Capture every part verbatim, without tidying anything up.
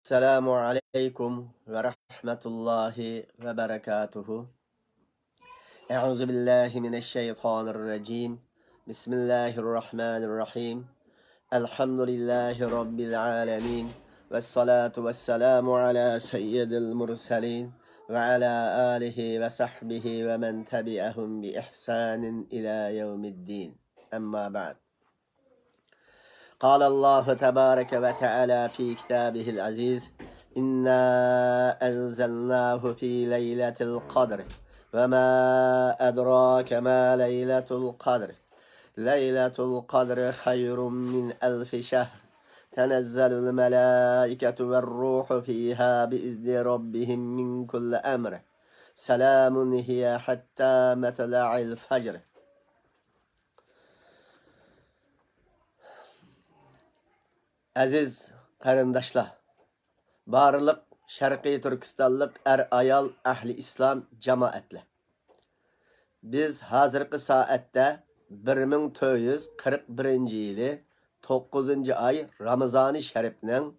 السلام عليكم ورحمة الله وبركاته. أعوذ بالله من الشيطان الرجيم. بسم الله الرحمن الرحيم. الحمد لله رب العالمين. والصلاة والسلام على سيد المرسلين وعلى آله وصحبه ومن تبعهم بإحسان إلى يوم الدين. أما بعد. قال الله تبارك وتعالى في كتابه العزيز: إنا أنزلناه في ليلة القدر وما أدراك ما ليلة القدر ليلة القدر خير من ألف شهر تنزل الملائكة والروح فيها بإذن ربهم من كل أمر سلام هي حتى مطلع الفجر. ئەزىز قېرىنداشلار، بارلىق شەرقىي تۈركىستانلىق ئەر-ئايال، ئەھلى ئىسلام جامائەتلەر! بىز ھازىرقى سائەتتە بىر مىڭ تۆت يۈز قىرىق بىرىنچى يىلى توققۇزىنچى ئاي رامىزانى شەرىپنىڭ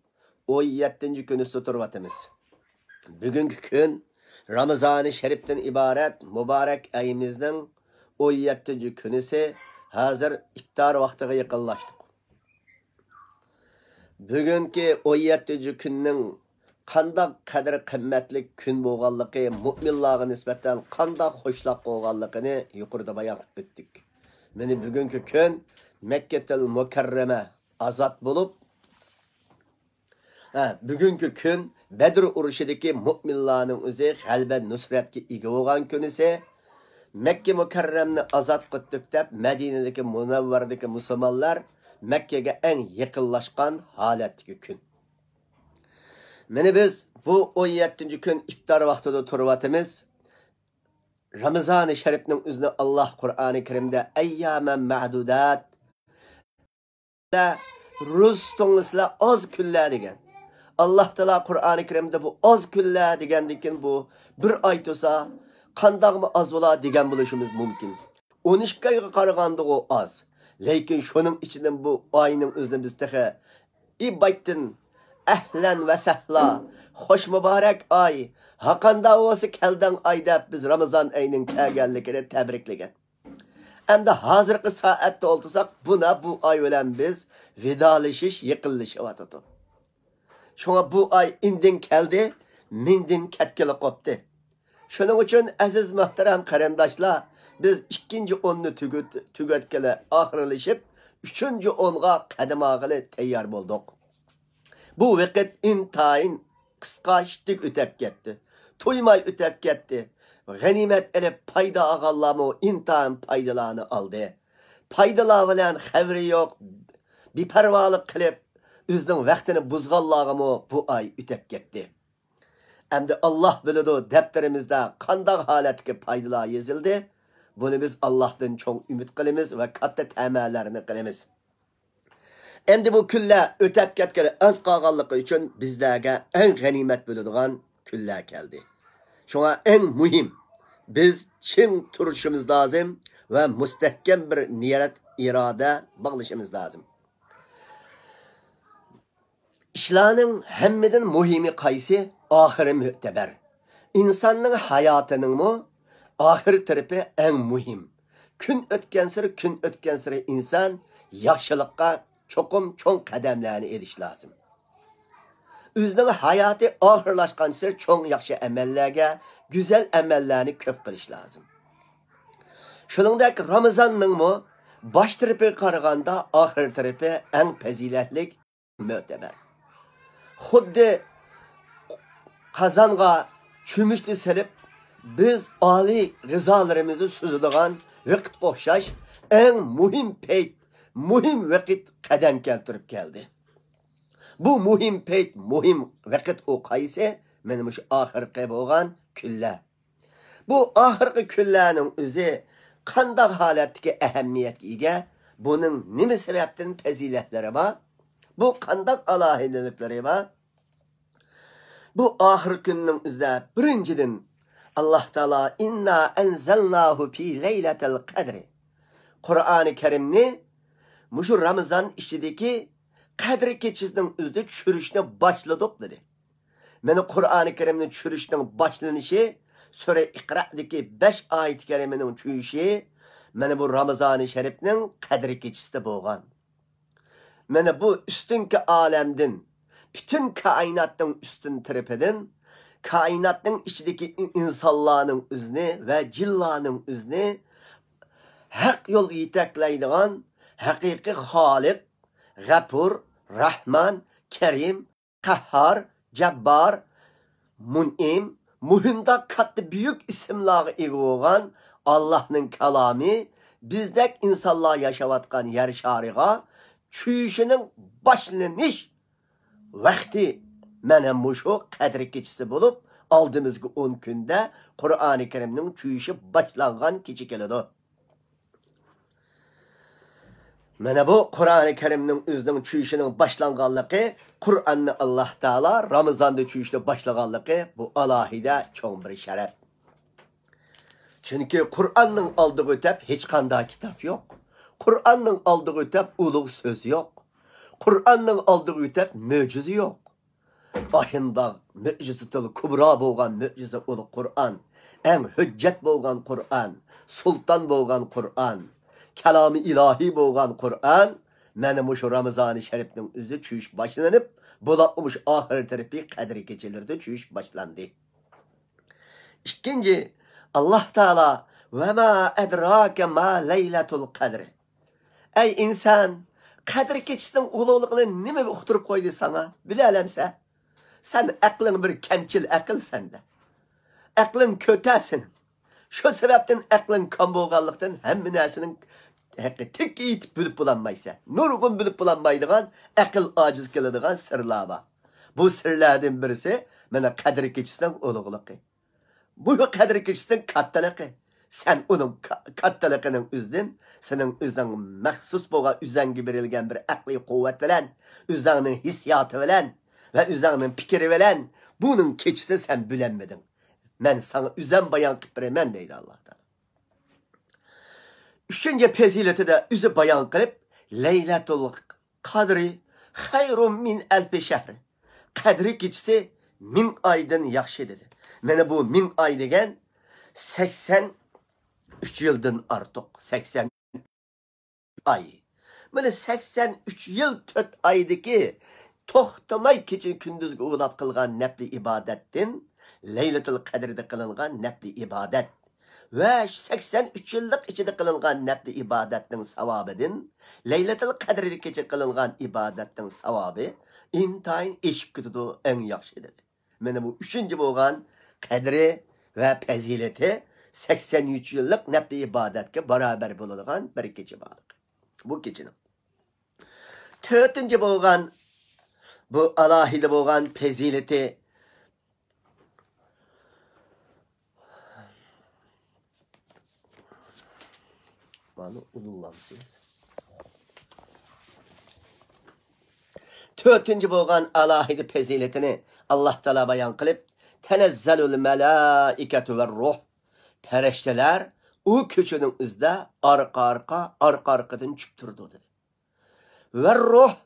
ئون يەتتىنچى كۈنىسىدە تۇرۇۋاتىمىز. بۈگۈنكى كۈن رامىزانى شەرىپتىن ئىبارەت مۇبارەك ئېيىمىزنىڭ ئون يەتتىنچى كۈنىسى، ھازىر ئىپتار ۋاقتىغا يېقىنلاشتۇق. بۈگۈنكى ئون يەتتىنچى كۈننىڭ قانداق قەدىر قىممەتلىك كۈن بولغانلىقى، مۇئمىنلارغا نىسبەتەن قانداق خوشلۇق بولغانلىقىنى يۇقىرىدا بايان قىلىپ ئۆتتۇق. مانا بۈگۈنكى كۈن مەككەتۇل مۇكەررەمە ئازاد بولۇپ، ھە، بۈگۈنكى كۈن بەدر ئۇرۇشىدىكى مۇئمىنلارنىڭ ئۆزى غەلىبە نۇسرەتكە ئىگە بولغان كۈنىسى، مەككە مۇكەررەمنى ئازاد قىلدۇق دەپ، مەدىنىدىكى مۇنەۋۋەردىكى مۇسۇلمانلار مەككىگە ئەڭ يېقىنلاشقان ھالەتتىكى كۈن. مانا بىز بۇ ئون يەتتىنچى كۈن ئىپتار ۋاقتىدا تۇرۇۋاتىمىز. رامىزانى شەرىپنىڭ ئۆزىنى ئاللاھ قۇرئانى كەرىمدە ئەييامەن مەدۇدات، روزا تۇتۇڭلار سىلەر ئاز كۈنلەر دېگەن. ئاللاھ تائالا قۇرئانى كەرىمدە بۇ ئاز كۈنلەر دېگەندىن كېيىن بۇ بىر ئاي تۇرسا، قانداقمۇ ئاز بولا دېگەن بولۇشىمىز مۇمكىن. ئون ئىككى ئايغا قارىغاندىغۇ ئاز. لېكىن شۇنىڭ ئىچىدىن بۇ ئاينىڭ ئۆزىنى بىز تېخى ئىبايتتىن ئەھلەن ۋە سەھلا، خوش مۇبارەك ئاي، ھاقاندا بولسا كەلدىڭ ئاي دەپ بىز رامىزان ئېيىنىڭ كەلگەنلىكىنى تەبرىكلىگەن. ئەمدى ھازىرقى سائەتتە ئولتۇرساق، بۇنا بۇ ئاي بىلەن بىز ۋىدالىشىش يېقىنلىشىۋاتىدۇ. شۇڭا بۇ ئاي ئىندىن كەلدى، مىندىن كەتكىلى قوپتى. شۇنىڭ ئۈچۈن ئەزىز مۆھتەرەم قېرىنداشلار، بىز ئىككىنچى ئوننى تۈگۈت-، تۈگەتكىلى ئاخىرلىشىپ، ئۈچىنچى ئونغا قەدەم ئالغىلى تەييار بولدۇق. بۇ ۋاقىت ئىنتايىن قىسقا، شىتتىك ئۆتەپ كەتتى. تۇيماي ئۆتەپ كەتتى. غەنىيمەت ئېلىپ پايدا ئالغانلارمۇ ئىنتايىن پايدىلارنى ئالدى. پايدىلار بىلەن خەۋىرى يوق، بىپەرۋالىق قىلىپ، ئۆزىنىڭ ۋاقتىنى بۇزغانلارغىمۇ بۇ ئاي ئۆتەپ كەتتى. ئەمدى ئاللاھ بىلىدۇ، دەپتىرىمىزدە قانداق ھالەتتىكى پايدىلار يېزىلدى. بۇنى بىز ئاللاھتىن چوڭ ئۈمىد قىلىمىز ۋە كاتتا تەمەلەرنى قىلىمىز. ئەمدى بۇ كۈنلەر ئۆتەپ كەتكىلى ئاز قالغانلىقى ئۈچۈن بىزلەرگە ئەڭ غەنىيمەت بولىدىغان كۈنلەر كەلدى. شۇڭا ئەڭ مۇھىم، بىز چىڭ تۇرۇشىمىز لازىم ۋە مۇستەھكەم بىر نىيەت، ئىرادە باغلىشىمىز لازىم. ئىشلارنىڭ ھەممىدىن مۇھىمى قايسى؟ ئاخىرى مۆتىبەر. ئىنساننىڭ ھاياتىنىڭمۇ ئاخىر تەرىپى ئەڭ مۇھىم. كۈن ئۆتكەنسېرى، كۈن ئۆتكەنسېرى ئىنسان ياخشىلىققا چوقۇم چوڭ قەدەملەرنى ئېلىش لازىم. ئۆزىنىڭ ھاياتى ئاخىرلاشقانسېرى چوڭ ياخشى ئەمەللەرگە، گۈزەل ئەمەللەرنى كۆپ قىلىش لازىم. شۇنىڭدەك رامىزاننىڭمۇ باش تەرىپىگە قارىغاندا ئاخىر تەرىپى ئەڭ پەزىلەتلىك، مۆتىبەر. خۇددى قازانغا چۆمۈچنى سېلىپ، بىز ئالىي غىزالىرىمىزنى سۈزىدىغان ۋاقىتقا ئوخشاش، ئەڭ مۇھىم پەيت، مۇھىم ۋاقىت قەدەم كەلتۈرۈپ كەلدى. بۇ مۇھىم پەيت، مۇھىم ۋاقىت ئۇ قايسى؟ مانا مۇشۇ ئاخىرقى بولغان كۈنلەر. بۇ ئاخىرقى كۈنلەرنىڭ ئۆزى قانداق ھالەتتىكى ئەھمىيەتكە ئىگە؟ بۇنىڭ نېمە سەۋەبتىن پەزىلەتلىرى بار؟ بۇ قانداق ئالاھىدىلىكلىرى بار؟ بۇ ئاخىرقى كۈننىڭ ئۆزىدە بىرىنچىدىن، ئاللاھ تائالا «ئىننا ئەنزەلناھۇ فى لەيلەتىل قەدرى»، قۇرئانى كەرىمنى مۇشۇ رامىزان ئىچىدىكى قەدىر كېچىسىنىڭ ئۆزىدە چۈشۈرۈشنى باشلىدۇق، دېدى. مانا قۇرئانى كەرىمنى چۈشۈرۈشنىڭ باشلىنىشى، سۈرە ئىقرادىكى بەش ئايىتى كەرىمىنىڭ چۈشۈشى، مانا بۇ رامىزانى شەرىپنىڭ قەدرى كېچىسىدە بولغان. مانا بۇ ئۈستۈنكى ئالەمدىن، پۈتۈن كائىناتنىڭ ئۈستۈن تەرىپىدىن، كائىناتنىڭ ئىچىدىكى ئىنسانلارنىڭ ئۆزىنى ۋە جىنلارنىڭ ئۆزىنى ھەق يولغا يېتەكلەيدىغان ھەقىقىي خالىق، غەپۇر، راھمان، كەرىم، قەھھار، جەببار، مۇنئىم، مۇھۇنداق كاتتا بۈيۈك ئىسىملارغا ئىگە بولغان ئاللاھنىڭ كالامى بىزدەك ئىنسانلار ياشاۋاتقان يەر شارىغا چۈشۈشىنىڭ باشلىنىش ۋاقتى مانا مۇشۇ قەدرى كېچىسى بولۇپ، ئالدىمىزدىكى ئون كۈندە قۇرئانى كەرىمنىڭ چۈشۈشى باشلانغان كېچە كېلىدۇ. مانا بۇ قۇرئانى كەرىمنىڭ ئۆزىنىڭ چۈشۈشىنىڭ باشلانغانلىقى، قۇرئاننى ئاللاھ تائالا رامىزاندا چۈشۈشنى باشلىغانلىقى، بۇ ئالاھىدە چوڭ بىر شەرەپ. چۈنكى قۇرئاننىڭ ئالدىغا ئۆتەپ ھېچقانداق كىتاب يوق. قۇرئاننىڭ ئالدىغا ئۆتەپ ئۇلۇغ سۆز يوق. قۇرئاننىڭ ئالدىغا ئۆتەپ مۆجىزە يوق. ئاشۇنداق مۆجىزىتۇل كۇبرا بولغان مۆجىزە ئۇلۇغ قۇرئان، ئەڭ ھۆججەت بولغان قۇرئان، سۇلتان بولغان قۇرئان، كالامى ئىلاھىي بولغان قۇرئان، مانا مۇشۇ رامىزانى شەرىپنىڭ ئۆزى چۈشۈش باشلىنىپ، بولۇپمۇ مۇشۇ ئاخىر تەرىپى قەدرى كېچىلىرىدە چۈشۈش باشلاندى. ئىككىنچى، ئاللاھ تائالا، «ۋە ما ئەدراكە ما لەيلەتۇل قەدر». ئەي ئىنسان، قەدىر كېچىسىنىڭ ئۇلۇغلۇقىنى نېمە ئۇقتۇرۇپ قويدى ساڭا؟ بىلەلەمسەن؟ سەن ئەقلىڭ بىر كەمچىل ئەقىل سەندە. ئەقلىڭ كۆتە سېنىڭ. شۇ سەۋەبتىن ئەقلىڭ كام بولغانلىقتىن ھەممە نەرسىنىڭ ھەققى تىككە يېتىپ بىلىپ بولالمايسەن. نۇرغۇن بىلىپ بولالمايدىغان، ئەقىل ئاجىز كېلىدىغان سىرلار بار. بۇ سىرلاردىن بىرسى مانا قەدىر كېچىسىنىڭ ئۇلۇغلۇقى. بۇ قەدىر كېچىسىنىڭ كاتتىلىقى. سەن ئۇنىڭ كا-، كاتتىلىقىنىڭ ئۆزىدىن سېنىڭ ئۆزۈڭ مەخسۇس بولغان، ئۆزۈڭگە بېرىلگەن بىر ئەقلىي قۇۋۋەت بىلەن، ئۆزۈڭنىڭ ھېسسىياتى بىلەن ۋە ئۆزۈڭنىڭ پىكرى بىلەن بۇنىڭ كېچىسىنى سەن بىلەلمىدىڭ. مەن ساڭا ئۆزۈم بايان قىلىپ بېرىمەن، دەيدۇ ئاللاھ تائالا. ئۈچىنچى پەزىلىتىدە ئۆزى بايان قىلىپ، لەيلەتۇل قەدرى خەيرۇم مىن ئەلفى شەھر. قەدرى كېچىسى مىڭ ئايدىن ياخشى، دېدى. مانا بۇ مىڭ ئاي دېگەن سەكسەن ئۈچ يىلدىن ئارتۇق، سەكسەن ئاي. مانا سەكسەن ئۈچ يىل تۆت ئايدىكى توختىماي كېچە كۈندۈزگە ئۇلاپ قىلغان نەپلى ئىبادەتتىن، لەيلەتۇل قەدىردە قىلىنغان نەپلى ئىبادەت ۋە سەكسەن ئۈچ يىللىق ئىچىدە قىلىنغان نەپلى ئىبادەتنىڭ ساۋابىدىن، لەيلەتۇل قەدىردە كېچە قىلىنغان ئىبادەتنىڭ ساۋابى ئىنتايىن ئېشىپ كېتىدۇ، ئەڭ ياخشى، دېدى. مانا بۇ ئۈچىنچى بولغان قەدرى ۋە پەزىلىتى سەكسەن ئۈچ يىللىق نەپلى ئىبادەتكە باراۋەر بولىدىغان بىر كېچە بارلىقى. بۇ كېچىنىڭ. تۆتىنچى بولغان، بۇ ئالاھىدە بولغان پەزىلىتى. مانا ئۇدۇللامسىز. تۆتىنچى بولغان ئالاھىدە پەزىلىتىنى ئاللاھ تائالا بايان قىلىپ، «تەنەززەلۇل مەلائىكەتۇ ۋەر روھ». پەرىشتىلەر ئۇ كېچىنىڭ ئۆزىدە ئارقا-ئارقا، ئارقا-ئارقىدىن چۈشۈپ تۇرىدۇ، دېدى. ۋەر روھ،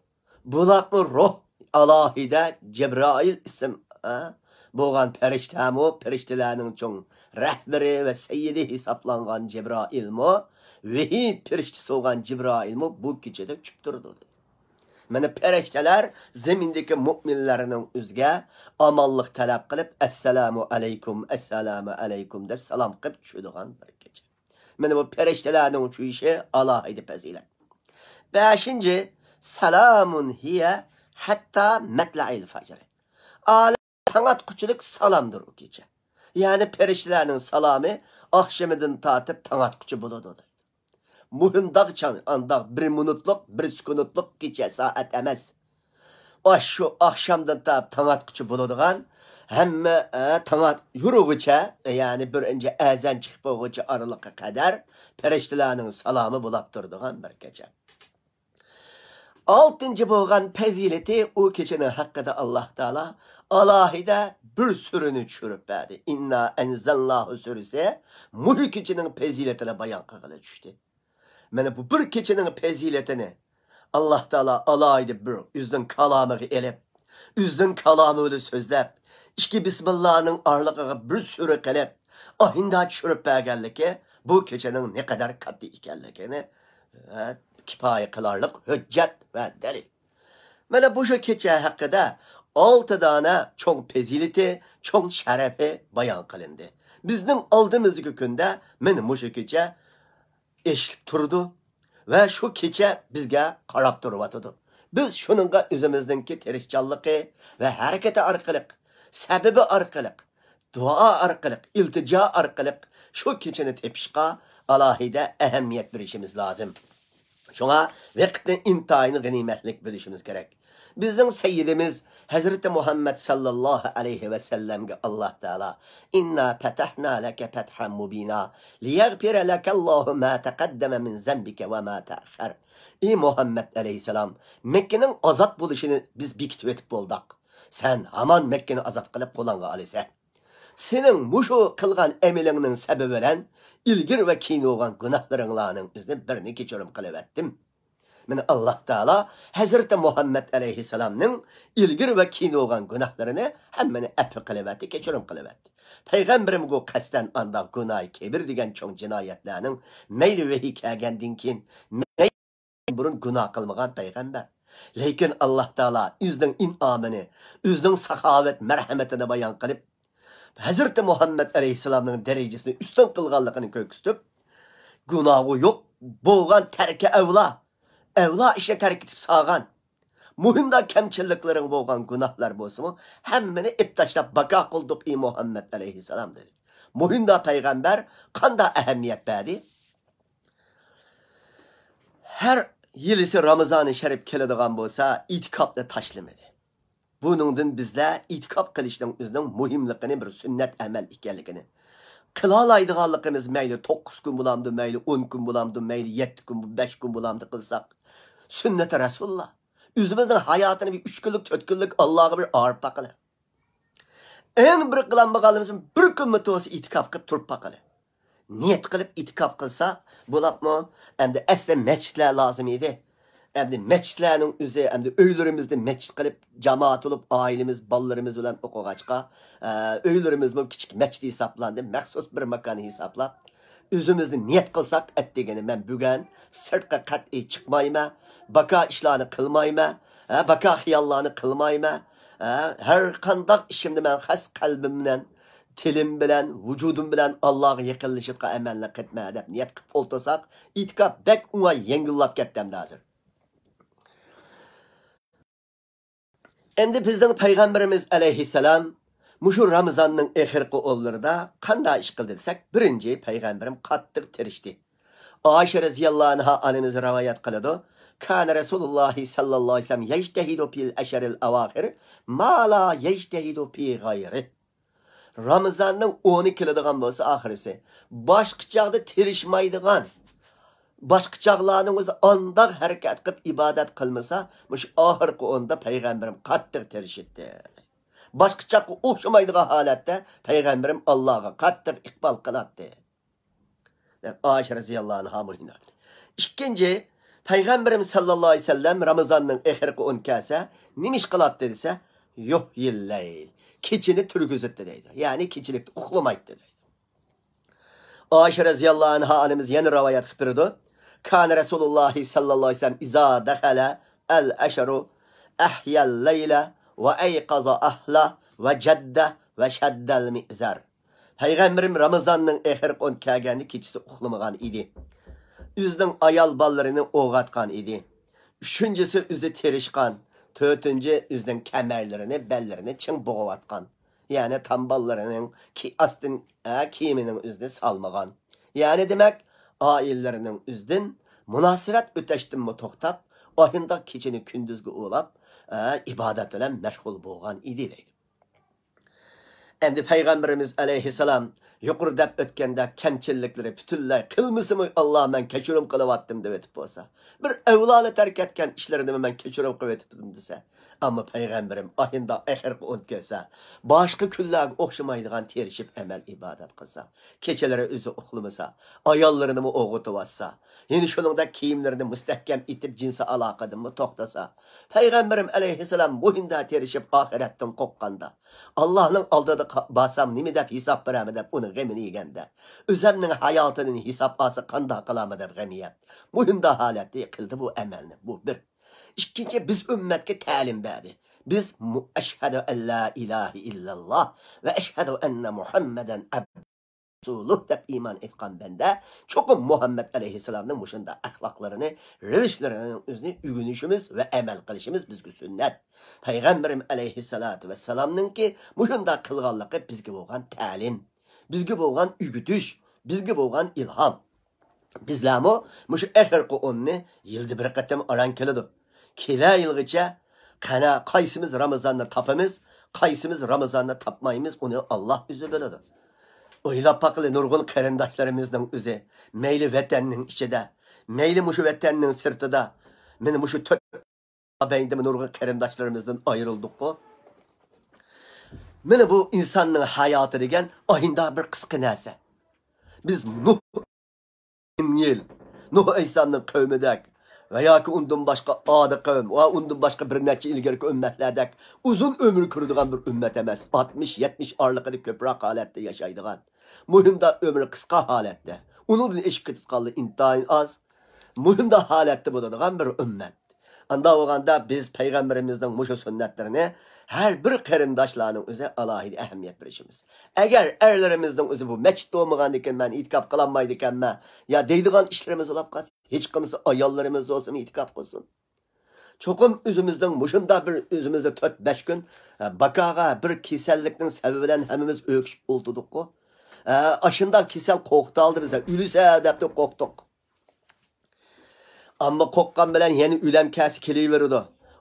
بۇلارمۇ روھ، ئالاھىدە جەبرائىل ئىسىم، ھە، بولغان پەرىشتەمۇ، پەرىشتىلەرنىڭ چوڭ رەھبىرى ۋە سەييىدى ھېسابلانغان جەبرائىلمۇ، ۋەھىي پەرىشتىسى بولغان جەبرائىلمۇ بۇ كېچىدە چۈشۈپ تۇرىدۇ، دېدى. مانا پەرىشتىلەر زېمىندىكى مۆمىنلەرنىڭ ئۆزىگە ئامانلىق تەلەپ قىلىپ، «ئەسسالامۇ ئەلەيكۇم، ئەسسالامۇ ئەلەيكۇم» دەپ سالام قىلىپ چۈشىدىغان بىر كېچە. مانا بۇ پەرىشتىلەرنىڭ چۈشۈشى ئالاھىدە پەزىلەت. بەشىنچى، سالامۇن ھىيە ھەتتا مەتلەئىل فەجر. ئالەم تاڭ ئاتقۇچىلىك سالامدۇر ئۇ كېچە. يەنى پەرىشتىلەرنىڭ سالامى ئاخشىمىدىن تارتىپ تاڭ ئاتقۇچە بولىدۇ، دەيدۇ. مۇھىم داغچاڭ، ئانداق بىر مىنۇتلۇق، بىر سېكۇنتلۇق كېچە سائەت ئەمەس. ئاشۇ ئاخشامدىن تارتىپ تاڭ ئاتقۇچە بولىدىغان، ھەممە، ئە، تاڭ ئات-، يورۇغىچە، يەنى بىرىنچى ئەزان چىقىپ بولغۇچە ئارىلىققا قەدەر پەرىشتىلەرنىڭ سالامى بولاپ تۇرىدىغان بىر كېچە. ئالتىنچى بولغان پەزىلىتى، ئۇ كېچىنىڭ ھەققىدە ئاللاھ تائالا ئالاھىدە بىر سۈرىنى چۈشۈرۈپ بەردى. ئىننا ئەنزەلناھۇ سۈرىسى مۇشۇ كېچىنىڭ پەزىلىتىنى بايان قىلغىلى چۈشتى. مانا بۇ بىر كېچىنىڭ پەزىلىتىنى ئاللاھ تائالا ئالاھىدە بىر ئۆزىنىڭ كالامىغا ئېلىپ، ئۆزىنىڭ كالامى بىلەن سۆزلەپ، ئىككى بىسمىللانىڭ ئارىلىقىغا بىر سۈرە قىلىپ، ئاھىڭدا چۈشۈرۈپ بەرگەنلىكى بۇ كېچىنىڭ نەقەدەر كاتتا ئىكەنلىكىنى، ئە، كۇپايە قىلارلىق ھۆججەت ۋە دەلىل. مانا مۇشۇ كېچە ھەققىدە ئالتە دانە چوڭ پەزىلىتى، چوڭ شەرەپى بايان قىلىندى. بىزنىڭ ئالدىمىزدىكى كۈندە مانا مۇشۇ كېچە ئېچىلىپ تۇرىدۇ ۋە شۇ كېچە بىزگە قاراپ تۇرۇۋاتىدۇ. بىز شۇنىڭغا ئۆزىمىزنىڭكى تىرىشچانلىقى ۋە ھەرىكىتى ئارقىلىق، سەبىبى ئارقىلىق، دۇئا ئارقىلىق، ئىلتىجا ئارقىلىق شۇ كېچىنى تېپىشقا ئالاھىدە ئەھمىيەت بېرىشىمىز لازىم. شۇڭا ۋاقىتنى ئىنتايىن غەنىيمەتلىك بۆلۈشىمىز كېرەك. بىزنىڭ سەييىدىمىز ھەزرىتى مۇھەممەد ساللاللاھۇ ئەلەيھى ۋەسەللەمگە ئاللاھ تائالا، «ئىننا پەتەھنا لەكە پەتھەن مۇبىنا، لىيەغفىرە لەكەللاھۇ ما تەقەددەمە مىن زەنبىكە ۋە ما تەئەخخەر.» ئى مۇھەممەد ئەلەيھىسسالام، مەككىنىڭ ئازاد بولۇشىنى بىز بېكىتىۋېتىپ بولدۇق. سەن ھامان مەككىنى ئازاد قىلىپ قولۇڭغا ئالىسەن. سېنىڭ مۇشۇ قىلغان ئەمىلىڭنىڭ سەۋەبى بىلەن ئىلگىرى ۋە كېيىن بولغان گۇناھلىرىڭلارنىڭ ئۆزىنى بىرنى كەچۈرۈم قىلىۋەتتىم. مانا ئاللاھ تائالا ھەزرىتى مۇھەممەد ئەلەيھىسسالامنىڭ ئىلگىرى ۋە كېيىن بولغان گۇناھلىرىنى ھەممىنى ئەپۇ قىلىۋەتتى، كەچۈرۈم قىلىۋەتتى. پەيغەمبىرىمگە قەستەن ئانداق گۇناھى كەبىر دېگەن چوڭ جىنايەتلەرنىڭ مەيلى ۋەھىي كەلگەندىن كېيىن، مەيلى بۇرۇن گۇناھ قىلمىغان پەيغەمبەر. لېكىن ئاللاھ تائالا ئۆزىنىڭ ئىنئامىنى، ئۆزىنىڭ ساخاۋەت مەرھەمىتىنى بايان قىلىپ، ھەزرىتى مۇھەممەد ئەلەيھىسسالامنىڭ دەرىجىسىنى ئۈستۈن قىلغانلىقىنى كۆرسىتىپ، گۇناھى يوق بولغان تەركى ئەۋلا، ئەۋلا ئىشنى تەرك ئېتىپ سالغان، مۇھىمدا كەمچىلىكلىرىڭ بولغان گۇناھلار بولسىمۇ، ھەممىنى ئېپ تاشلاپ باكا قىلدۇق، ئى مۇھەممەد ئەلەيھىسسالام، دېدى. مۇھىمدا پەيغەمبەر قاندا ئەھمىيەت بەردى؟ ھەر يىلىسى رامىزانى شەرىپ كېلىدىغان بولسا، ئېتىكاپنى تاشلىمىدى. بۇنىڭدىن بىزلەر ئېتىكاپ قىلىشنىڭ ئۆزىنىڭ مۇھىملىقىنى، بىر سۈننەت ئەمەل ئىكەنلىكىنى، قىلالايدىغانلىقىمىز مەيلى توققۇز كۈن بولامدۇ، مەيلى ئون كۈن بولامدۇ، مەيلى يەتتە كۈن، بەش كۈن بولامدۇ قىلساق، سۈننەت رەسۇلۇللا. ئۆزىمىزنىڭ ھاياتىنى بىر ئۈچ كۈنلۈك، تۆت كۈنلۈك ئاللاغا بىر ئايرىپ باقىلى. ئەڭ بىر قىلالمىغانلىرىمىز بىر كۈنمۇ تۇرسا ئېتىكاپ قىلىپ تۇرۇپ باقىلى. نىيەت قىلىپ ئېتىكاپ قىلسا بولامدۇ؟ ئەمدى ئەسلى مەسچىتلەر لازىم ئىدى. ئەمدى مەسچىتلەرنىڭ ئۆزى، ئەمدى ئۆيلىرىمىزدە مەسچىت قىلىپ، جامائەت بولۇپ، ئائىلىمىز، بالىلىرىمىز بىلەن ئوقۇغاچقا، ئە، ئۆيلىرىمىزمۇ كىچىك مەسچىت ھېسابلاندى. مەخسۇس بىر ماكان ھېسابلاپ، ئۆزىمىزنى نىيەت قىلساق، ئەتىگىنى مەن بۈگۈن سىرتقا قەتئىي چىقمايمەن، باكا ئىشلارنى قىلمايمەن، ھە، باكا خىياللارنى قىلمايمەن، ھە، ھەر قانداق ئىشىمنى مەن خاس قەلبىم بىلەن، تىلىم بىلەن، ۋۇجۇدۇم بىلەن ئاللاغا يېقىنلىشىدىغان ئەمەلنى قىلىمەن دەپ نىيەت قىلىپ ئولتۇرساق، ئېتىكاپ بەك ئوڭاي، يەڭگىللاپ كەتتى ئەمدى ھازىر. ئەمدى بىزنىڭ پەيغەمبىرىمىز ئەلەيھىسسالام مۇشۇ رامىزاننىڭ ئېخىرقى ئونلىرىدا قانداق ئىش قىلدى دېسەك، بىرىنچى، پەيغەمبىرىم قاتتىق تىرىشتى. ئائىشە رەزىياللاھۇ ئەنھا ئانىمىز رىۋايەت قىلىدۇ، كان رسول الله صلى الله عليه وسلم يجتهد في العشر الأواخر ما لا يجتهد في غيره. رامىزاننىڭ ئونى كېلىدىغان بولسا ئاخىرىسى، باشقا چاغدا تىرىشمايدىغان، باشقا چاغلارنىڭ ئۆزى ئانداق ھەرىكەت قىلىپ ئىبادەت قىلمىسا، مۇشۇ ئاخىرقى ئوندا پەيغەمبىرىم قاتتىق تىرىشىتتى. باشقا چاغقا ئوخشىمايدىغان ھالەتتە پەيغەمبىرىم ئاللاغا قاتتىق ئىقبال قىلاتتى، دەپ ئائىشە رەزىياللاھۇ ئەنھا مۇھىم. ئىككىنچى، پەيغەمبىرىم ساللاللاھۇ ئەلەيھى ۋەسەللەم رامىزاننىڭ ئېخىرقى ئون كەلسە نېمە ئىش قىلاتتى دېسە، يۇحيىل لەيل، كېچىنى تۈرگۈزەتتى دەيدۇ. يەنى كېچىلىكتە ئۇخلىمايتتى دەيدۇ. ئائىشە رەزىياللاھۇ ئەنھا ئانىمىز يەنە رىۋايەت قىلىپ بېرىدۇ، كان رسول الله صلى الله عليه وسلم إذا دخل العشر أحيا الليل وأيقظ أهله وجد وشد المئزر. پەيغەمبىرىم رامىزاننىڭ ئېخىرقى ئون كەلگەندە كېچىسى ئۇخلىمىغان ئىدى. ئۆزىنىڭ ئايال بالىلىرىنى ئويغاتقان ئىدى. ئۈچىنچىسى ئۆزى تىرىشقان. تۆتىنچى ئۆزىنىڭ كەمەرلىرىنى، بەللىرىنى چىڭ بوغۇۋاتقان. يەنى تامباللىرىنىڭ كى-، ئاستىن، ئە، كىيىمىنىڭ ئۆزىنى سالمىغان. يەنى دېمەك، ئائىلىلىرىنىڭ ئۆزىدىن مۇناسىۋەت ئۆتەشتىنمۇ توختاپ، ئاھۇنداق كېچىنى كۈندۈزگە ئۇلاپ، ئە، ئىبادەت بىلەن مەشغۇل بولغان ئىدى دەيدۇ. ئەمدى پەيغەمبىرىمىز ئەلەيھىسسالام يۇقىرى دەپ ئۆتكەندە كەمچىللىكلىرى پۈتۈنلەي قىلمىسىمۇ، ئاللا، مەن كەچۈرۈم قىلىۋاتتىم دەۋېتىپ بولسا، بىر ئەۋلانى تەرك ئەتكەن ئىشلىرىنىمۇ مەن كەچۈرۈم قىلىۋېتىپتىم دېسە، ئەمما پەيغەمبىرىم ئاينىدا ئېخىرقى ئون كەلسە، باشقا كۈنلەرگە ئوخشىمايدىغان تىرىشىپ ئەمەل ئىبادەت قىلسا، كېچىلىرى ئۆزى ئۇخلىمىسا، ئاياللىرىنىمۇ ئويغىتىۋاتسا، يەنە شۇنىڭدەك كىيىملىرىنى مۇستەھكەم ئېتىپ جىنسىي ئالاقىدىنمۇ توختىسا، پەيغەمبىرىم ئەلەيھىسسالام مۇھىمدا تىرىشىپ ئاخىرەتتىن قورققاندا، ئاللانىڭ ئالدىدا قا-، بارسام نېمە دەپ ھېساب بېرەمەن دەپ ئۇنىڭ غېمىنى يېگەندە، ئۆزەمنىڭ ھاياتىدىن ھېساب ئالسا قانداق قىلامەن دەپ غەم يەپ، مۇھىمدا ھالەتتە قىلدى بۇ ئەمەلنى. بۇ بىر. ئىككىنچى، بىز ئۈممەتكە تەلىم بەردى. بىز مۇ-، ئەشھەدۇ ئەللا ئىلاھە ئىللاللا ۋە ئەشھەدۇ ئەننە مۇھەممەدەن ئەبدۇ رەسۇلۇھ دەپ ئىمان ئېيتقان بەندە چوقۇم مۇھەممەد ئەلەيھىسسالامنىڭ مۇشۇنداق ئەخلاقلىرىنى، رېۋىشلىرىنىڭ ئۆزىنى ئۆگىنىشىمىز ۋە ئەمەل قىلىشىمىز بىزگە سۈننەت. پەيغەمبىرىم ئەلەيھىسسالاتۇ ۋەسسالامنىڭكى مۇشۇنداق قىلغانلىقى بىزگە بولغان تەلىم، بىزگە بولغان ئۆگىتىش، بىزگە بولغان ئىلھام. بىزلەرمۇ مۇشۇ ئېخىرقى ئوننى يىلدا بىر قېتىم ئاران كېلىدۇ. كېلەر يىلغىچە قەنە قايسىمىز رامىزاننى تاپىمىز، قايسىمىز رامىزاننى تاپمايمىز، ئۇنى ئاللا ئۆزى بىلىدۇ. ئويلاپ باقىلى، نۇرغۇن قېرىنداشلىرىمىزنىڭ ئۆزى مەيلى ۋەتەننىڭ ئىچىدە، مەيلى مۇشۇ ۋەتەننىڭ سىرتىدا، مانا مۇشۇ تۆت بەينىدىمۇ نۇرغۇن قېرىنداشلىرىمىزدىن ئايرىلدۇققۇ. مانا بۇ ئىنساننىڭ ھاياتى دېگەن ئاينىدا بىر قىسقا نەرسە. بىز نۇھ مىڭ يىل، نۇھ ئەلەيھىسسالامنىڭ قەۋمىدەك ۋە ياكى ئۇندىن باشقا ئادى قەۋم ۋە ئۇندىن باشقا بىر نەچچە ئىلگىرىكى ئۈممەتلەردەك ئۇزۇن ئۆمۈر كۆرىدىغان بىر ئۈممەت ئەمەس. ئاتمىش، يەتمىش ئارىلىقىدا كۆپرەك ھالەتتە ياشايدىغان. مۇھىمدا ئۆمرى قىسقا ھالەتتە. ئۇنىڭدىن ئېشىپ كېتىدىغانلار ئىنتايىن ئاز. مۇھىمدا ھالەتتە بولىدىغان بىر ئۈممەت. ئاندا بولغاندا بىز پەيغەمبىرىمىزنىڭ مۇشۇ سۈننەتلىرىنى ھەر بىر قېرىنداشلارنىڭ ئۆزى ئالاھىدە ئەھمىيەت بېرىشىمىز. ئەگەر ئەرلىرىمىزنىڭ ئۆزى بۇ مەسچىتتە بولمىغاندىكىن مەن ئېتىكاپ قىلالمايدىكەنمەن، يا دەيدىغان ئىشلىرىمىز بولۇپ قالسا، ھېچ قىلمىسا ئاياللىرىمىز بولسىمۇ ئېتىكاپ قىلسۇن. چوقۇم ئۆزىمىزنىڭ مۇشۇنداق بىر ئۆزىمىزنى تۆت بەش كۈن، ئە، باكاغا بىر كېسەللىكنىڭ سەۋەبى بىلەن ھەممىمىز ئۆكۈشۈپ ئولتۇردۇققۇ. ئە، ئاشۇنداق كېسەل قورقۇتالدى بىزنى، ئۆلىسە دەپتۇ قورقتۇق. ئەمما قورققان بىلەن يەنە ئۆلەم كەلسە كېلىۋېرىدۇ.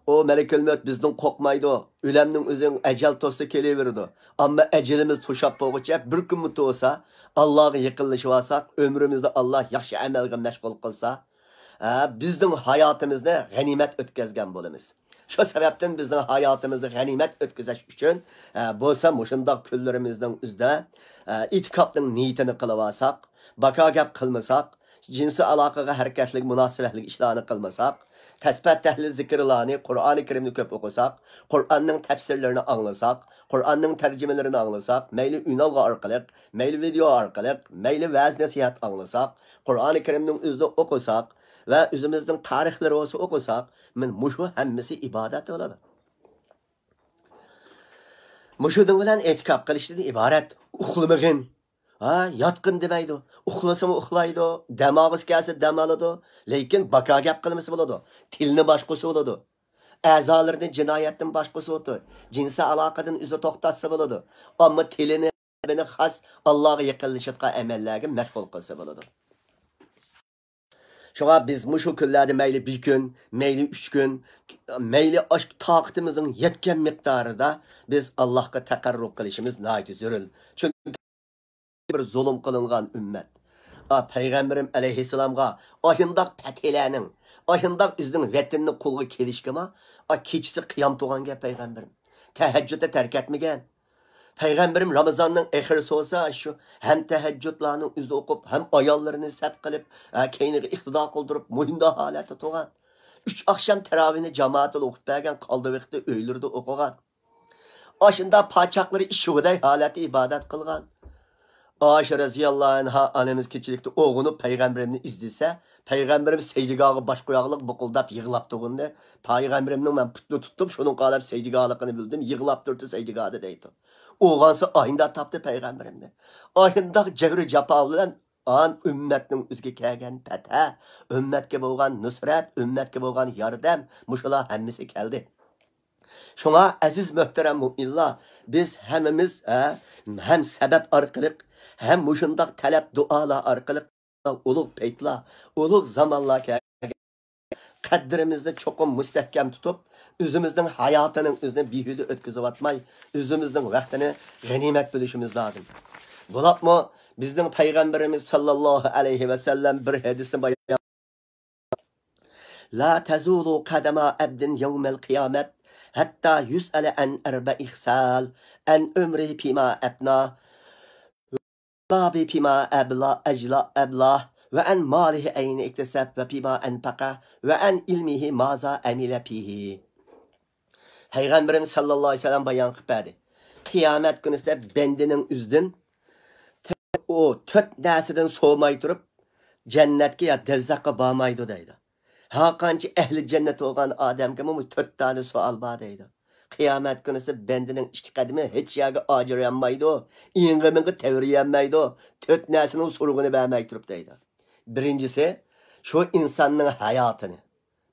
ئۇ مەلىكۇل مەۋت بىزدىن قورقمايدۇ. ئۆلەمنىڭ ئۆزى ئەجەل توسسا كېلىۋېرىدۇ. ئەمما ئەجىلىمىز توشاپ بولغۇچە بىر كۈنمۇ توسا، ئاللاغا يېقىنلىشىۋالساق، ئۆمرىمىزنى ئاللا ياخشى ئەمەلگە مەشغۇل قىلسا، ھە، بىزنىڭ ھاياتىمىزنى غەنىيمەت ئۆتكەزگەن بولىمىز. شۇ سەۋەبتىن بىزنىڭ ھاياتىمىزنى غەنىيمەت ئۆتكۈزۈش ئۈچۈن، ھە، بولسا مۇشۇنداق كۈنلىرىمىزنىڭ ئۆزىدە، ھە، ئېتىكاپنىڭ نىيىتىنى قىلىۋالساق، باكا گەپ قىلمىساق، جىنسىي ئالاقىگە ھەرىكەتلىك، مۇناسىۋەتلىك ئىشلارنى قىلمىساق، تەسبىھ، تەھلىل، زىكىرلارنى، قۇرئانى كەرىمنى كۆپ ئوقۇساق، قۇرئاننىڭ تەپسىرلىرىنى ئاڭلىساق، قۇرئاننىڭ تەرجىمىلىرىنى ئاڭلىساق، مەيلى ئۈنئالغۇ ئارقىلىق، مەيلى ۋىدېئو ئارقىلىق، مەيلى ۋەز-نەسىھەت ئاڭلىساق، قۇرئانى كەرىمنىڭ ئۆزىنى ئوقۇساق ۋە ئۆزىمىزنىڭ تارىخلىرى بولسا ئوقۇساق، مانا مۇشۇ ھەممىسى ئىبادەت بولىدۇ. مۇشۇنىڭ بىلەن ئېتىكاپ قىلىشتىن ئىبارەت. ئۇخلىمىغىن. ھا، ياتقىن دېمەيدۇ. ئۇخلىسىمۇ ئۇخلايدۇ، دەم ئالغۇسى كەلسە دەم ئالىدۇ، لېكىن باكا گەپ قىلمىسا بولىدۇ. تىلىنى باشقۇرسا بولىدۇ. ئەزالىرىنى جىنايەتتىن باشقۇرسا بولىدۇ. جىنسىي ئالاقىدىن ئۆزى توختاتسا بولىدۇ. ئەمما تىلىنى، قەلبىنى خاس ئاللاغا يېقىنلىشىدىغان ئەمەللەرگە مەشغۇل قىلسا بولىدۇ. شۇڭا بىز مۇشۇ كۈنلەردە مەيلى بىر كۈن، مەيلى ئۈچ كۈن، مەيلى ئاش-، تاقىتىمىزنىڭ يەتكەن مىقدارىدا بىز ئاللاھقا تەقەررۇب قىلىشىمىز ناھايىتى زۆرۈر. چۈنكى بىر زۇلۇم قىلىنغان ئۈممەت. ئا، پەيغەمبىرىم ئەلەيھىسسالامغا ئاشۇنداق پەتھىلەرنىڭ، ئاشۇنداق ئۆزىنىڭ ۋەتىنىنى قۇلغا كېلىشكىما، ئا، كېچىسى قىيام تۇرغانكەن پەيغەمبىرىم. تەھەججۇدنى تەرك ئەتمىگەن. پەيغەمبىرىم رامىزاننىڭ ئېخىرى بولسا، شۇ ھەم تەھەججۇدلارنى ئۆزى ئوقۇپ، ھەم ئاياللىرىنى سەپ قىلىپ، ھە، كەينىگە ئىقتىدا قىلدۇرۇپ، مۇھىمدا ھالەتتە تۇرغان. ئۈچ ئاخشام تەراۋىھنى جامائەت بىلەن ئوقۇپ بەرگەن، قالدى ۋاقتى ئۆيلىرىدە ئوقۇغان. ئاشۇنداق پاچاقلىرى ئىششىغۇدەك ھالەتتە ئىبادەت قىلغان. ئائىشە رەزىياللاھۇ ئەنھا ئانىمىز كېچىلىكتە ئويغىنىپ پەيغەمبىرىمنى ئىزدىسە، پەيغەمبىرىم سەجدىگاھىغا باش قوياغلىق بۇقۇلداپ يىغلاپ تۇرغىنىنى، پەيغەمبىرىمنىڭ مەن پۇتنى تۇتتۇم، شۇنىڭغا قاراپ سەجدىگاھلىقىنى بىلدىم، يىغلاپ تۇرۇپتۇ سەجدىگاھىدا دەيدۇ. ئويغانسا ئاينىدا تاپتى پەيغەمبىرىمنى. ئاشۇنداق جەبرى جاپا بىلەن ئان ئۈممەتنىڭ ئۆزىگە كەلگەن پەتھە، ئۈممەتكە بولغان نۇسرەت، ئۈممەتكە بولغان ياردەم، مۇشۇلار ھەممىسى كەلدى. شۇڭا ئەزىز مۆھتەرەم مۆمىنلار، بىز ھەممىمىز، ھە، ھەم سەبەب ئارقىلىق، ھەم مۇشۇنداق تەلەپ دۇئالار ئارقىلىق ئۇلۇغ پەيتلەر، ئۇلۇغ زامانلار كەلگەن. قەدرىمىزنى چوقۇم مۇستەھكەم تۇتۇپ، ئۆزىمىزنىڭ ھاياتىنىڭ ئۆزىنى بىھۇدە ئۆتكۈزۈۋاتماي، ئۆزىمىزنىڭ ۋاقتىنى غەنىيمەت بىلىشىمىز لازىم. بولۇپمۇ بىزنىڭ پەيغەمبىرىمىز ساللاللاھۇ ئەلەيھى ۋەسەللەم بىر ھەدىستە بايان، لا تزول قدما عبد يوم القيامة حتى يسأل عن أربع خصال، عن عمره فيما أفناه، شبابه فيما أبلاه، أجلا-، أبلاه، وعن ماله أين اكتسب، وفيما أنفقه، وعن علمه ماذا عمل فيه. پەيغەمبىرىمىز ساللاللاھۇ ئەلەيھى ۋەسەللەم بايان قىلىپ بەردى. قىيامەت كۈنىسىدە بەندىنىڭ ئۆزىدىن ئۇ تۆت نەرسىدىن سورىماي تۇرۇپ، جەننەتكە يا دوزاخقا بارمايدۇ دەيدۇ. ھەرقانچە ئەھلى جەننەت بولغان ئادەمگىمۇ بۇ تۆت دانە سوئال بار دەيدۇ. قىيامەت كۈنىسى بەندىنىڭ ئىككى قەدىمى ھېچ يەرگە ئاجرىيالمايدۇ، ئېڭىمىغا تەۋرىيەلمەيدۇ، تۆت نەرسىنىڭ سورىغىنى بەرمەي تۇرۇپ دەيدۇ. بىرىنچىسى، شۇ ئىنساننىڭ ھاياتىنى،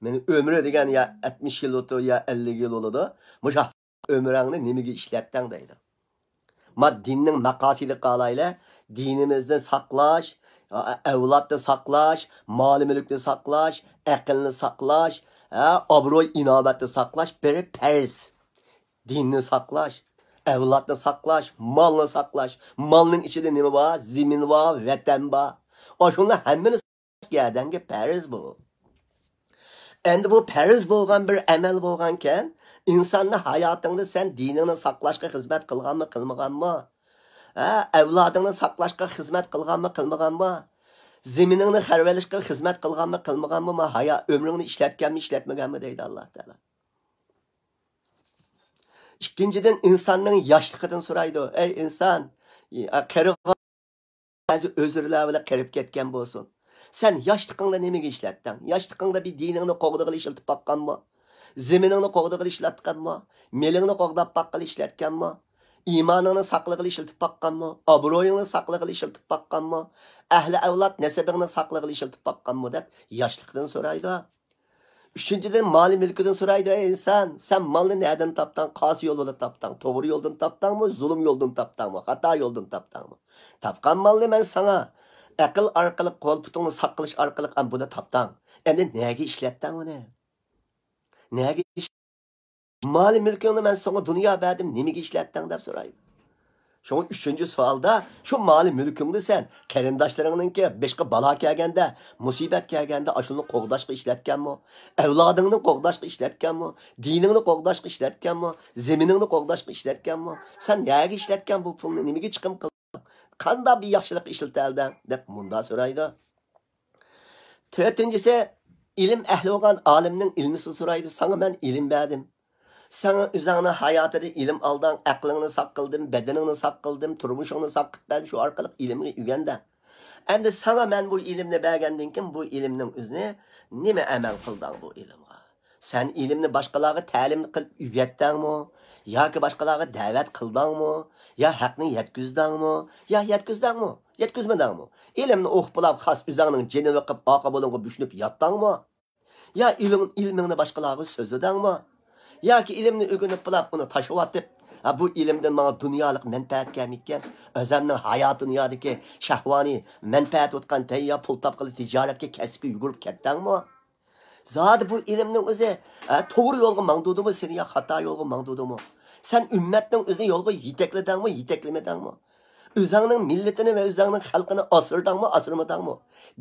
مېنىڭ ئۆمرى دېگەن يا ئەتمىش يىل بولىدۇ، يا ئەللىك يىل بولىدۇ. مۇشۇ ئۆمرۈڭنى نېمىگە ئىشلەتتىڭ دەيدۇ. ما دىننىڭ مەقاسىدىگە قارايلى، دىنىمىزنى ساقلاش، ئەۋلادنى ساقلاش، مال-مۈلۈكنى ساقلاش، ئەقىلنى ساقلاش، ھە، ئابرۇي-ئىناۋەتنى ساقلاش بىر پەرز. دىننى ساقلاش، ئەۋلادنى ساقلاش، مالنى ساقلاش. مالنىڭ ئىچىدە نېمە بار؟ زېمىن بار، ۋەتەن بار. ئاشۇنى ھەممىنى گەدەنگە پەرز بۇ. ئەمدى بۇ پەرز بولغان بىر ئەمەل بولغانكەن، ئىنساننى ھاياتىڭدا سەن دىنىڭنى ساقلاشقا خىزمەت قىلغانمۇ، قىلمىغانمۇ؟ ھە، ئەۋلادىڭنى ساقلاشقا خىزمەت قىلغانمۇ، قىلمىغانمۇ؟ زېمىنىڭنى خەرۋېلىشقا خىزمەت قىلغانمۇ، قىلمىغانمۇ؟ ما ھايا-، ئۆمرۈڭنى ئىشلەتكەنمۇ، ئىشلەتمىگەنمۇ دەيدۇ ئاللا تائالا. ئىككىنچىدىن، ئىنساننىڭ ياشلىقىدىن سورايدۇ. ئەي ئىنسان، قېرىغان بەزى ئۆزرىلەر بىلەن قېرىپ كەتكەن بولسۇن. سەن ياشلىقىڭدا نېمىگە ئىشلەتتىڭ؟ ياشلىقىڭدا بىر دىنىڭنى قوغدىغىلى ئىشلىتىپ باققانمۇ؟ زېمىنىڭنى قوغدىغىلى ئىشلەتكەنمۇ؟ مېلىڭنى قوغداپ باققىلى ئىشلەتكەنمۇ؟ ئىمانىڭنى ساقلىغىلى ئىشلىتىپ باققانمۇ؟ ئابرۇيۇڭنى ساقلىغىلى ئىشلىتىپ باققانمۇ؟ ئەھلى ئەۋلاد نەسىبىڭنى ساقلىغىلى ئىشلىتىپ باققانمۇ؟ دەپ ياشلىقتىن سورايدۇ. ئۈچىنچىدىن، مالى مۈلكىدىن سورايدۇ، ئەي ئىنسان، سەن مالنى نەدىن تاپتىڭ؟ قايسى يول بىلەن تاپتىڭ؟ توغرا يولدىن تاپتىڭمۇ؟ زۇلۇم يولدىن تاپتىڭمۇ؟ خاتا يولدىن تاپتىڭمۇ؟ تاپقان مالنى مەن ساڭا ئەقىل ئارقىلىق، قول پۇتۇڭنى ساق قىلىش ئارقىلىق ئەم بۇنى تاپتىڭ. ئەمدى نەگە ئىشلەتتىڭ ئۇنى؟ نەگە ئىش-، مالى مۈلكۈڭنى مەن ساڭا دۇنيا بەردىم، نېمىگە ئىشلەتتىڭ دەپ سورايدۇ. شۇڭا ئۈچىنچى سوئالدا شۇ مالى مۈلكۈڭنى سەن قېرىنداشلىرىڭنىڭكى بېشىغا بالا كەلگەندە، مۇسىبەت كەلگەندە ئاشۇنى قوغداشقا ئىشلەتكەنمۇ؟ ئەۋلادىڭنى قوغداشقا ئىشلەتكەنمۇ؟ دىنىڭنى قوغداشقا ئىشلەتكەنمۇ؟ زېمىنىڭنى قوغداشقا ئىشلەتكەنمۇ؟ سەن نەگە ئىشلەتكەن بۇ پۇلنى؟ نېمىگە چىقىم قىلدىڭ؟ قانداق بىر ياخشىلىققا ئىشلىتەلدىڭ؟ دەپ مۇنداق سورايدۇ. تۆتىنچىسى، ئىلىم ئەھلى بولغان ئالىمنىڭ ئىلمىسىنى سورايدۇ. ساڭا مەن ئىلىم بەردىم. ساڭا ئۆزۈڭنى ھاياتىدا ئىلىم ئالدىڭ، ئەقلىڭنى ساق قىلدىم، بەدىنىڭنى ساق قىلدىم، تۇرمۇشۇڭنى ساق قىلىپ بەردىم، شۇ ئارقىلىق ئىلىمنى ئۆگەندىڭ. ئەمدى ساڭا مەن بۇ ئىلىمنى بەرگەندىن كېيىن بۇ ئىلىمنىڭ ئۆزىنى نېمە ئەمەل قىلدىڭ بۇ ئىلىمغا؟ سەن ئىلىمنى باشقىلارغا تەلىم قىلىپ ئۆگەتتىڭمۇ؟ ياكى باشقىلارغا دەۋەت قىلدىڭمۇ؟ يا ھەقنى يەتكۈزدۈڭمۇ؟ يا يەتكۈزدۈڭمۇ؟ يەتكۈزمىدىڭمۇ؟ ئىلىمنى ئوقۇپ بولاپ خاس ئۆزۈڭنىڭ جېنىنى بېقىپ ئارقا بۇلۇڭغا بۆشۈنۈپ ياتتىڭمۇ؟ يا ئىلىم-، ئىلمىڭنى باشقىلارغا سۆزلىدىڭمۇ؟ ياكى ئىلىمنى ئۆگىنىپ بولاپ ئۇنى تاشلىۋېتىپ، ھە، بۇ ئىلىمدىن ماڭا دۇنيالىق مەنپەئەت كەلمىكەن، ئۆزۈمنىڭ ھايات دۇنيادىكى شەھۋانىي مەنپەئەت ئۇتقان تەييار پۇل تاپقىلى تىجارەتكە، كەسىپكە يۈگۈرۈپ كەتتىڭمۇ؟ زادى بۇ ئىلىمنىڭ ئۆزى، ھە، توغرا يولغا ماڭدۇردىمۇ سېنى يا خاتا يولغا ماڭدۇردىمۇ؟ سەن ئۈممەتنىڭ ئۆزىنى يولغا يېتەكلىدىڭمۇ، يېتەكلىمىدىڭمۇ؟ ئۆزۈڭنىڭ مىللىتىنى ۋە ئۆزۈڭنىڭ خەلقىنى ئاسرىدىڭمۇ، ئاسرىمىدىڭمۇ؟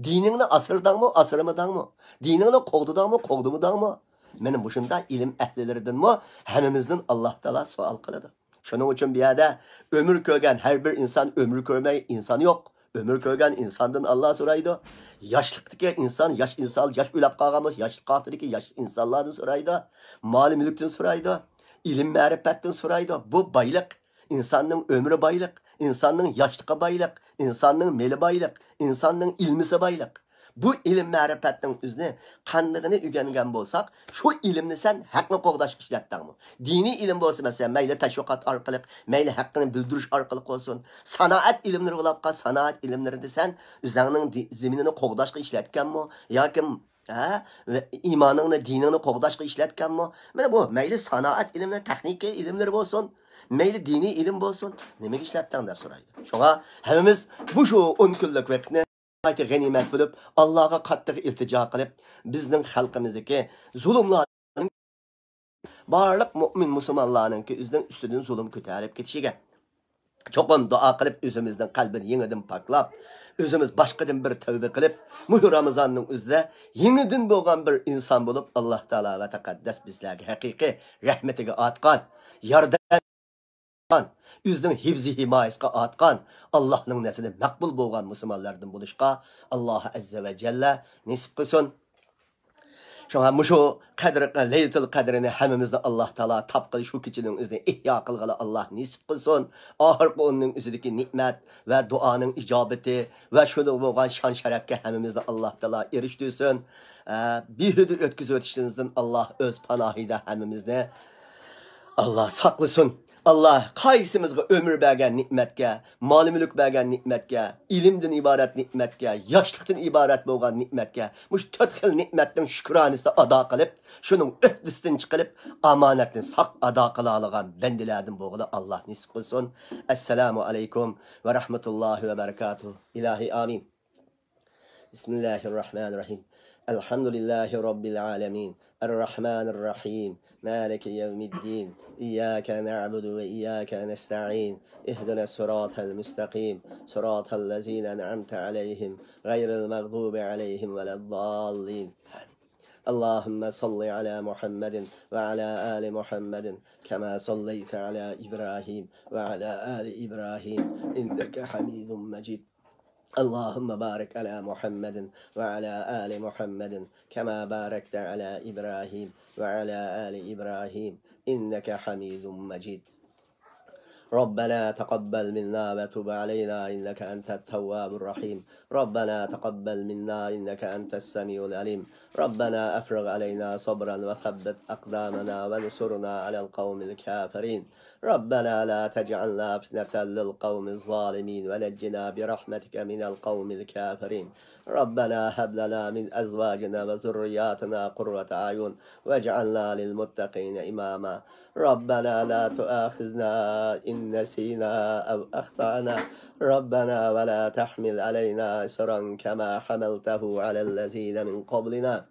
دىنىڭنى ئاسرىدىڭمۇ، ئاسرىمىدىڭمۇ؟ دىنىڭنى قوغدىدىڭمۇ، قوغدىمىدىڭمۇ؟ مانا مۇشۇنداق ئىلىم ئەھلىلىرىدىنمۇ ھەممىمىزدىن ئاللا تائالا سوئال قىلىدۇ. شۇنىڭ ئۈچۈن بۇ يەردە ئۆمۈر كۆرگەن ھەر بىر ئىنسان ئۆمۈر كۆرمەي ئىنسان يوق. ئۆمۈر كۆرگەن ئىنساندىن ئاللا سورايدۇ. ياشلىقتىكى ئىنسان، ياش ئىنسان، ياش ئۆلۈپ قالغان بولسا، ياشلىق ۋاقتىدىكى ياش ئىنسانلاردىن سورايدۇ. مال مۈلۈكتىن سورايدۇ. ئىلىم مەرىپەتتىن سورايدۇ. بۇ بايلىق. ئىنساننىڭ ئۆمرى بايلىق، ئىنساننىڭ ياشلىقى بايلىق، ئىنساننىڭ مېلى بايلىق، ئىنساننىڭ ئىلمىسى بايلىق. بۇ ئىلىم مەرىپەتنىڭ ئۆزىنى قاندىقىنى ئۆگەنگەن بولساق، شۇ ئىلىمنى سەن ھەقنى قوغداشقا ئىشلەتتىڭمۇ؟ دىنىي ئىلىم بولسا، مەسىلەن، مەيلى تەشۋىقات ئارقىلىق، مەيلى ھەققىنى بىلدۈرۈش ئارقىلىق بولسۇن، سانائەت ئىلىملىرى بولۇپ قال، سانائەت ئىلىملىرىدە سەن ئۆزۈڭنىڭ دى-، زېمىنىنى قوغداشقا ئىشلەتكەنمۇ ياكى ھە؟ ۋە ئىمانىڭنى، دىنىڭنى قوغداشقا ئىشلەتكەنمۇ؟ مانا بۇ مەيلى سانائەت ئىلمى، تېخنىكا ئىلىملىرى بولسۇن، مەيلى دىنىي ئىلىم بولسۇن، نېمىگە ئىشلەتتىڭ دەپ سورايدۇ. شۇڭا ھەممىمىز مۇشۇ ئون كۈنلۈك ۋاقىتنى غايەت غەنىيمەت بىلىپ، ئاللاغا قاتتىق ئىلتىجا قىلىپ، بىزنىڭ خەلقىمىزدىكى زۇلۇملار، بارلىق مۆمىن مۇسۇلمانلارنىڭكى ئۆزىنىڭ ئۈستىدىن زۇلۇم كۆتەرىپ كېتىشىگە، چوقۇم دۇئا قىلىپ، ئۆزىمىزنىڭ قەلبىنى يېڭىدىن پاكلاپ، ئۆزىمىز باشقىدىن بىر تەۋبە قىلىپ، مۇشۇ رامىزاننىڭ ئۆزىدە يېڭىدىن بولغان بىر ئىنسان بولۇپ، ئاللاھ تائالا ۋە تەقەددەس بىزلەرگە ھەقىقىي رەھمىتىگە ئاتقان، ياردەم، ئۆزىنىڭ ھىپزى ھىمايىسىگە ئاتقان، ئاللاھنىڭ نەزىرىدە مەقبۇل بولغان مۇسۇلمانلاردىن بولۇشقا ئاللاھ ئەززە ۋە جەللە نېسىپ قىلسۇن. شۇڭا مۇشۇ قەدر، لەيلىتۇل قەدرىنى ھەممىمىزنى ئاللاھ تائالا تاپقىلى، شۇ كېچىنىڭ ئۆزىنى ئىھيا قىلغىلى ئاللاھ نېسىپ قىلسۇن. ئاخىرقى ئوننىڭ ئۆزىدىكى نېمەت ۋە دۇئانىڭ ئىجابىتى ۋە شۇنىڭ بولغان شان شەرەپكە ھەممىمىزنى ئاللاھ تائالا ئېرىشتۈرسۇن. ئە، بىھۇدە ئۆتكۈزۈۋېتىشىمىزدىن ئاللاھ ئۆز پاناھىدا ھەممىمىزنى ئاللاھ ساقلىسۇن. ئاللاھ قايسىمىزغا ئۆمۈر بەرگەن نېمەتكە، مال-مۈلۈك بەرگەن نېمەتكە، ئىلىمدىن ئىبارەت نېمەتكە، ياشلىقتىن ئىبارەت بولغان نېمەتكە، مۇشۇ تۆت خىل نېمەتنىڭ شۈكرانىسىنى ئادا قىلىپ، شۇنىڭ ئۆھدىسىدىن چىقىرىپ، ئامانەتنى ساق ئادا قىلالىغان بەندىلەردىن بولغىلى ئاللاھ نېسىپ قىلسۇن. ئەسسالامۇ ئەلەيكۇم ۋە رەھمەتۇللاھى ۋە بەرىكاتۇھ. ئىلاھى ئامىن. بسم الله الرحمن الرحيم. الحمد لله رب العالمين. الرحمن الرحيم. مالك يوم الدين. إياك نعبد وإياك نستعين. اهدنا الصراط المستقيم. صراط الذين أنعمت عليهم غير المغضوب عليهم ولا الضالين. اللهم صل على محمد وعلى آل محمد كما صليت على إبراهيم وعلى آل إبراهيم إنك حميد مجيد. اللهم بارك على محمد وعلى آل محمد كما باركت على إبراهيم وعلى آل إبراهيم إنك حميد مجيد. ربنا تقبل منا وتب علينا إنك أنت التواب الرحيم. ربنا تقبل منا إنك أنت السميع العليم. ربنا أفرغ علينا صبرا وثبت أقدامنا وانصرنا على القوم الكافرين. ربنا لا تجعلنا فتنة للقوم الظالمين ونجنا برحمتك من القوم الكافرين. ربنا هب لنا من أزواجنا وذرياتنا قرة أعين واجعلنا للمتقين إماما. ربنا لا تؤاخذنا إن نسينا أو أخطأنا. ربنا ولا تحمل علينا إصرا كما حملته على الذين من قبلنا.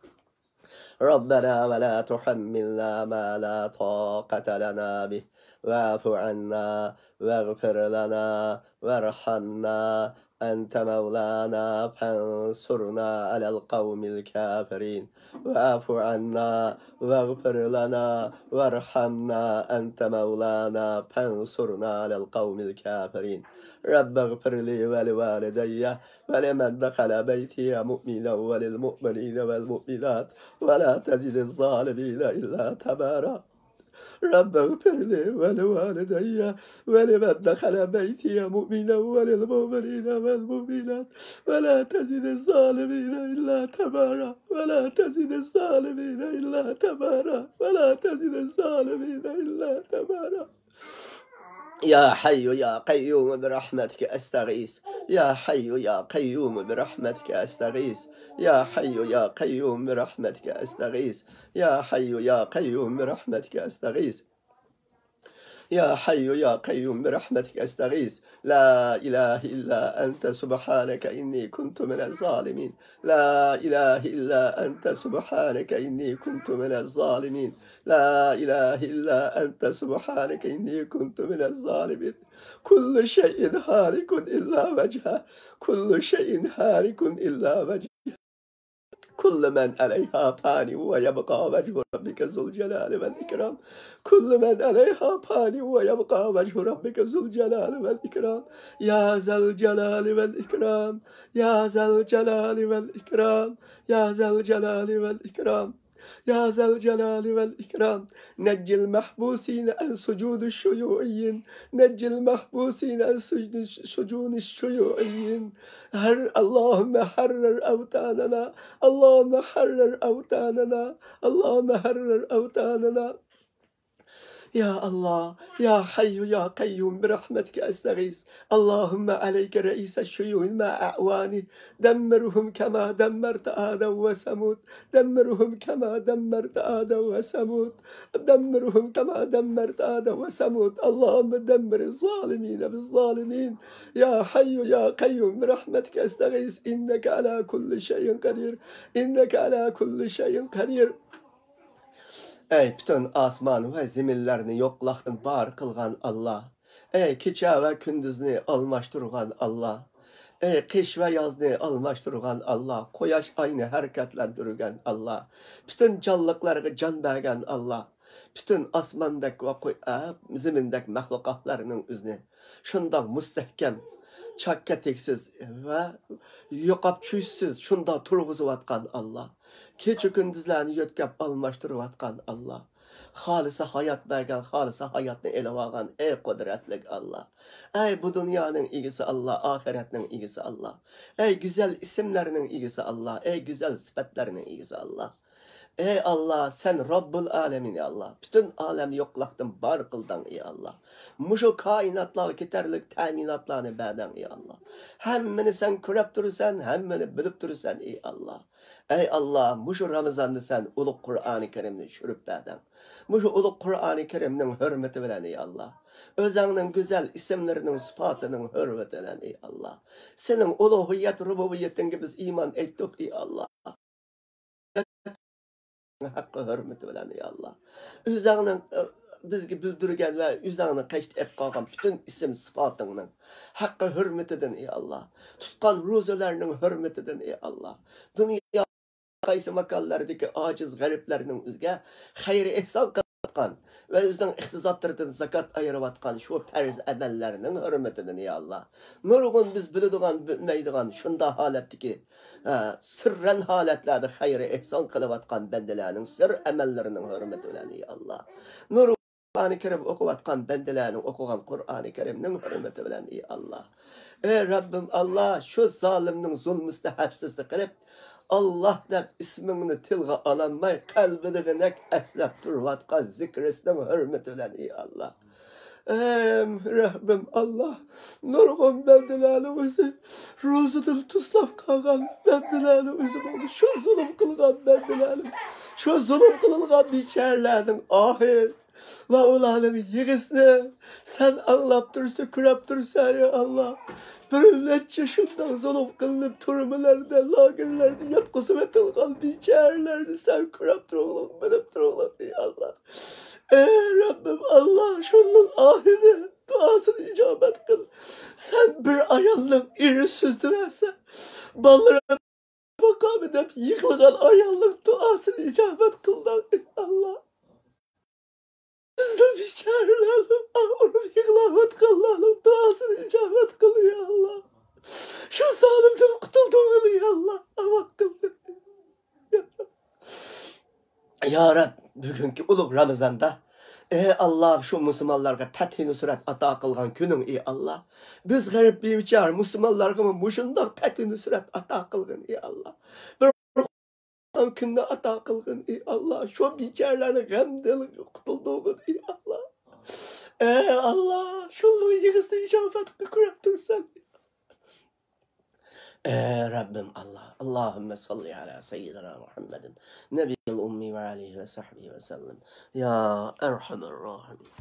ربنا ولا تحملنا ما لا طاقة لنا به. واعف عنا واغفر لنا وارحمنا أنت مولانا فانصرنا على القوم الكافرين. واعف عنا واغفر لنا وارحمنا أنت مولانا فانصرنا على القوم الكافرين. رب اغفر لي ولوالدي ولمن دخل بيتي مؤمنا وللمؤمنين والمؤمنات ولا تزد الظالمين إلا تبارا. رب اغفر لي ولوالدي ولمن دخل بيتي مؤمنا وللمؤمنين والمؤمنات ولا تزد الظالمين إلا تبارا. ولا تزد الظالمين إلا تبارا. ولا تزد الظالمين إلا تبارا. يا حي يا قيوم برحمتك أستغيث. يا حي يا قيوم برحمتك أستغيث. يا حي يا قيوم برحمتك أستغيث. يا حي يا قيوم برحمتك أستغيث. يا حي يا قيوم برحمتك أستغيث. لا إله إلا أنت سبحانك إني كنت من الظالمين. لا إله إلا أنت سبحانك إني كنت من الظالمين. لا إله إلا أنت سبحانك إني كنت من الظالمين. كل شيء هالك إلا وجهه. كل شيء هالك إلا وجهه. كل من عليها فان ويبقى وجه ربك ذو الجلال والإكرام. كل من عليها فان ويبقى وجه ربك ذو الجلال والإكرام. يا ذا الجلال والإكرام. يا ذا الجلال والإكرام. يا ذا الجلال والإكرام. يا ذا الجلال والإكرام. نج المحبوسين عن سجون الشيوعيين. نج المحبوسين عن سجن، سجون الشيوعيين. حر-، اللهم حرر أوطاننا. اللهم حرر أوطاننا. اللهم حرر أوطاننا. يا الله، يا حي يا قيوم برحمتك أستغيث. اللهم عليك رئيس الشيوعيين مع أعوانه. دمرهم كما دمرت عادا وثمود. دمرهم كما دمرت عادا وثمود. دمرهم كما دمرت عادا وثمود. اللهم دمر الظالمين بالظالمين. يا حي يا قيوم برحمتك أستغيث. إنك على كل شيء قدير. إنك على كل شيء قدير. ئەي پۈتۈن ئاسمان ۋە زېمىنلەرنى يوقلۇقتىن بار قىلغان ئاللا! ئەي كېچە ۋە كۈندۈزنى ئالماشتۇرغان ئاللا! ئەي قىش ۋە يازنى ئالماشتۇرغان ئاللا! قۇياش ئاينى ھەرىكەتلەندۈرگەن ئاللا! پۈتۈن جانلىقلارغا جان بەرگەن ئاللا! پۈتۈن ئاسماندەك ۋە قۇي-، ئە، زېمىندەك مەخلۇقاتلارنىڭ ئۆزىنى شۇنداق مۇستەھكەم، چاك-كېتىكسىز ۋە يوقاپ چۈشسىز شۇنداق تۇرغۇزۇۋاتقان ئاللا! كېچە-كۈندۈزلەرنى يۆتكەپ ئالماشتۇرۇۋاتقان ئاللا! خالىسا ھايات بەرگەن، خالىسا ھاياتنى ئېلىۋالغان، ئەي قۇدرەتلىك ئاللا! ئەي بۇ دۇنيانىڭ ئىگىسى ئاللا، ئاخىرەتنىڭ ئىگىسى ئاللا! ئەي گۈزەل ئىسىملەرنىڭ ئىگىسى ئاللا، ئەي گۈزەل سۈپەتلەرنىڭ ئىگىسى ئاللا! ئەي ئاللا، سەن رەببۇل ئالەمىن، ئەي ئاللا! پۈتۈن ئالەم يوقلۇقتىن بار قىلدىڭ، ئەي ئاللا! مۇشۇ كائىناتلارغا كېتەرلىك تەمىناتلارنى بەردىڭ، ئەي ئاللا! ھەممىنى سەن كۆرەپ تۇرىسەن، ھەممىنى بىلىپ تۇرىسەن، ئەي ئاللا! ئەي ئاللا، مۇشۇ رامىزاندا سەن ئۇلۇغ قۇرئانى كەرىمنى چۈشۈرۈپ بەردىڭ. مۇشۇ ئۇلۇغ قۇرئانى كەرىمنىڭ ھۆرمىتى بىلەن، ئەي ئاللا، ئۆزۈڭنىڭ گۈزەل ئىسىملىرىنىڭ سۈپاتىنىڭ ھۆرمىتى بىلەن، ئەي ئاللا، سېنىڭ ئۇلۇغىيەت رۇبۇبىيىتىڭگە بىز ئىمان ئېيتتۇق، ئەي ئاللا. ھەققى ھۆرمىتى بىلەن، ئەي ئاللا، ئۆزۈڭنىڭ، ئە، بىزگە بىلدۈرگەن ۋە ئۆزۈڭنىڭ قەشت ئېلىپ قالغان پۈتۈن ئىسىم سۈپاتىڭنىڭ ھەققى ھۆرمىتىدىن، ئەي ئاللا، تۇتقان روزىلارنىڭ ھۆرمىتىدىن، ئەي ئاللا، دۇنيا قايسى ماكانلاردىكى ئاجىز غېرىبلەرنىڭ ئۆزىگە خەير ئېھسان قىلىۋاتقان ۋە ئۆزىنىڭ ئىقتىسادلىرىدىن زاكات ئايرىۋاتقان شۇ پەرز ئەمەللەرنىڭ ھۆرمىتىدىن، ئەي ئاللا، نۇرغۇن بىز بىلىدىغان، بىلمەيدىغان شۇنداق ھالەتتىكى، ھە، سىررەن ھالەتلەردە خەير ئېھسان قىلىۋاتقان بەندىلەرنىڭ سىر ئەمەللىرىنىڭ ھۆرمىتى بىلەن، ئەي ئاللا، نۇر قۇرئانى كەرىم ئوقۇۋاتقان بەندىلەرنىڭ ئوقۇغان قۇرئانى كەرىمنىڭ ھۆرمىتى بىلەن، ئى ئاللا. ئى رەببىم ئاللا، شۇ زالىمنىڭ زۇلمىسىدا ھەپسىزدە قېلىپ، ئاللا دەپ ئىسمىڭنى تىلغا ئالالماي، قەلبىدىغىنەك ئەسلەپ تۇرۇۋاتقان زىكرىسىنىڭ ھۆرمىتى بىلەن، ئى ئاللا. ئەم، رەببىم ئاللا، نۇرغۇن بەندىلەرنىڭ ئۆزى روزىدىن تۇسلاپ قالغان بەندىلەرنىڭ ئۆزى بولدى. شۇ زۇلۇم قىلغان بەندىلەرنىڭ، شۇ زۇلۇم قىلىنغان بىچارىلەرنىڭ ئاھى ۋە ئۇلارنىڭ يىغىسىنى سەن ئاڭلاپ تۇرسا، كۆرەپ تۇرسەن، يا ئاللا. بىر نەچچە شۇنداق زۇلۇم قىلىنىپ، تۈرمىلەردە، لاگېرلاردا ياتقۇزۇۋېتىلغان بىچارىلەرنى سەن كۆرەپ تۇرغىنىڭ، بىلىپ تۇرغىنىڭ، يا ئاللا. ئەي رەببىم ئاللا، شۇنىڭ ئاھىنى، دۇئاسىنى ئىجابەت قىل. سەن بىر ئايالنىڭ ئېرى سۆزلىۋەرسە، بالىلىرىم باقامەن دەپ يىغلىغان ئايالنىڭ دۇئاسىنى ئىجابەت قىلغىن، ئى ئاللا. بىزنىڭ بىچارىلەرنىڭ ئاغرىپ يىغلاۋاتقانلارنىڭ دۇئاسىنى ئىجابەت قىل، يا ئاللا. شۇ زالىمدىن قۇتۇلدۇرغىن، يا ئاللا. ئامان قىلغىن. يا رەب، بۈگۈنكى ئۇلۇغ رامىزاندا، ئى ئاللا، شۇ مۇسۇلمانلارغا پەتھى نۇسرەت ئاتا قىلغان كۈنۈڭ، ئى ئاللا. بىز غېرىب بىچارە مۇسۇلمانلارغىمۇ مۇشۇنداق پەتھى نۇسرەت ئاتا قىلغىن، ئى ئاللا. بىر كۈننى ئاتا قىلغىن، ئى ئاللا. شۇ بىچارىلەرنى غەمدىن قۇتۇلدۇرغىن، ئى ئاللا. ئەي ئاللا، شۇنىڭ يىغىسىنى ئىجابەتكە كۆرۈپ تۇرسەن. ئەي رەببىم ئاللا، اللهم صل على سيدنا محمد النبي الأمي وعلى آله وصحبه وسلم. يا أرحم الراحمين.